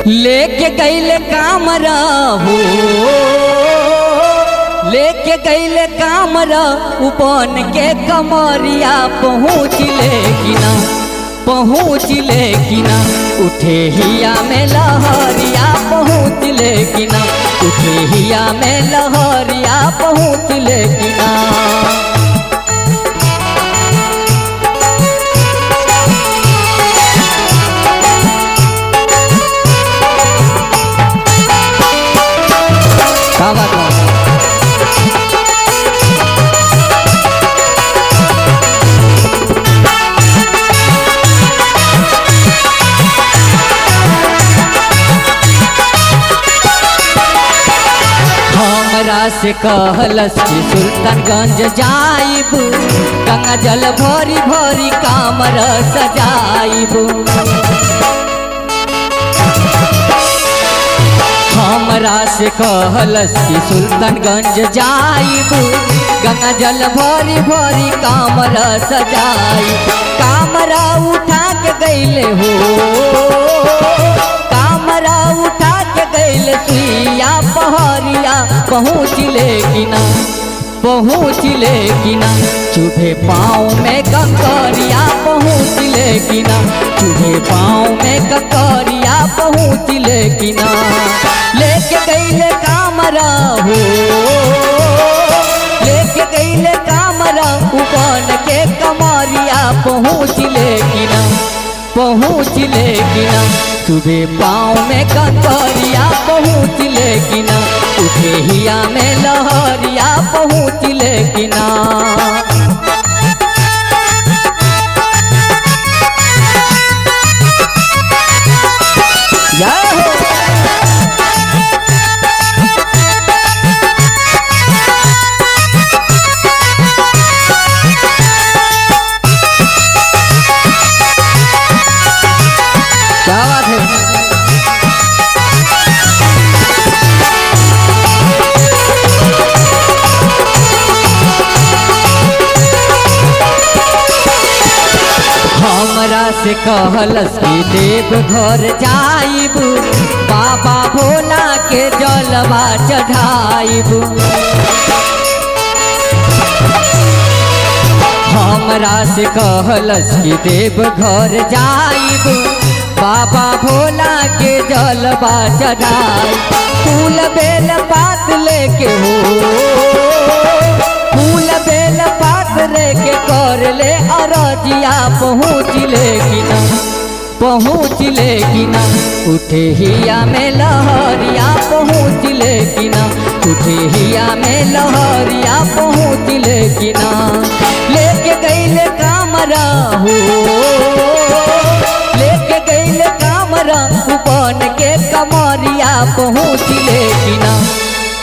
लेके गईले कामरा हो, लेके गईले कामरा उपन के कमरिया पहुँच ले किना, पहुँच ले किना। उठे हिया में लहरिया पहुँच ले किना, उठे हिया में लहरिया पहुँच ले किना। का बात बा? हमरा से कहलस कि सुल्तानगंज जाइब, गंगा जल भरी भरी कामर सजाइब। हमरा से कहलस कि सुल्तानगंज जाइब, गंगा जल भरी भरी कामर सजाइब। कामरा उठा के गईले हो, कामरा उठा के गईले सुइया पहरिया पहुँच ले किना, पहुँच ले किना। चुभे पाँव में ककरिया पहुँच ले किना, चुभे पाँव में ककरिया पहुँच ले किना। लेके गईले कामरा हो, लेके गईले कामरा उपन के कमरिया पहुँच ले किना, पहुँच ले किना। चुभे पाँव में ककरिया पहुँच ले किना, उठे हिया में लहरिया पहुँच ले किना। जय हो। क्या बात है? हमरा से कहलस कि देव घर जाइब, बाबा भोला के जलवा चढ़ाइब। हमरा से कहलस कि देव घर जाइब, बाबा भोला के जलवा चढ़ाइब। फूल बेल पात लेके हो, फूल बेल पात लेके कर ले अरजिया पहुँच ले किना, पहुँच ले किना। उठे हिया में लहरिया पहुँच ले किना, उठे हिया में लहरिया पहुँच ले किना। लेके गईले कामरा हो, लेके गईले कामरा उपन के कमरिया पहुँच ले किना,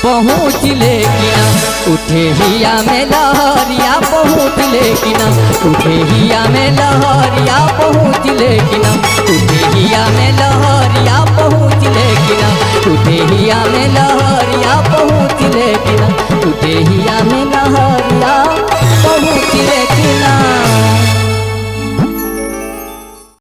पहुँच ले किना। उठे हिया में लहरिया पहुँच ले किना, उठे हिया में लहरिया पहुँच ले किना, उठे हिया में लहरिया पहुँच ले किना, उठे हिया में लहरिया पहुँच ले किना, उठे हिया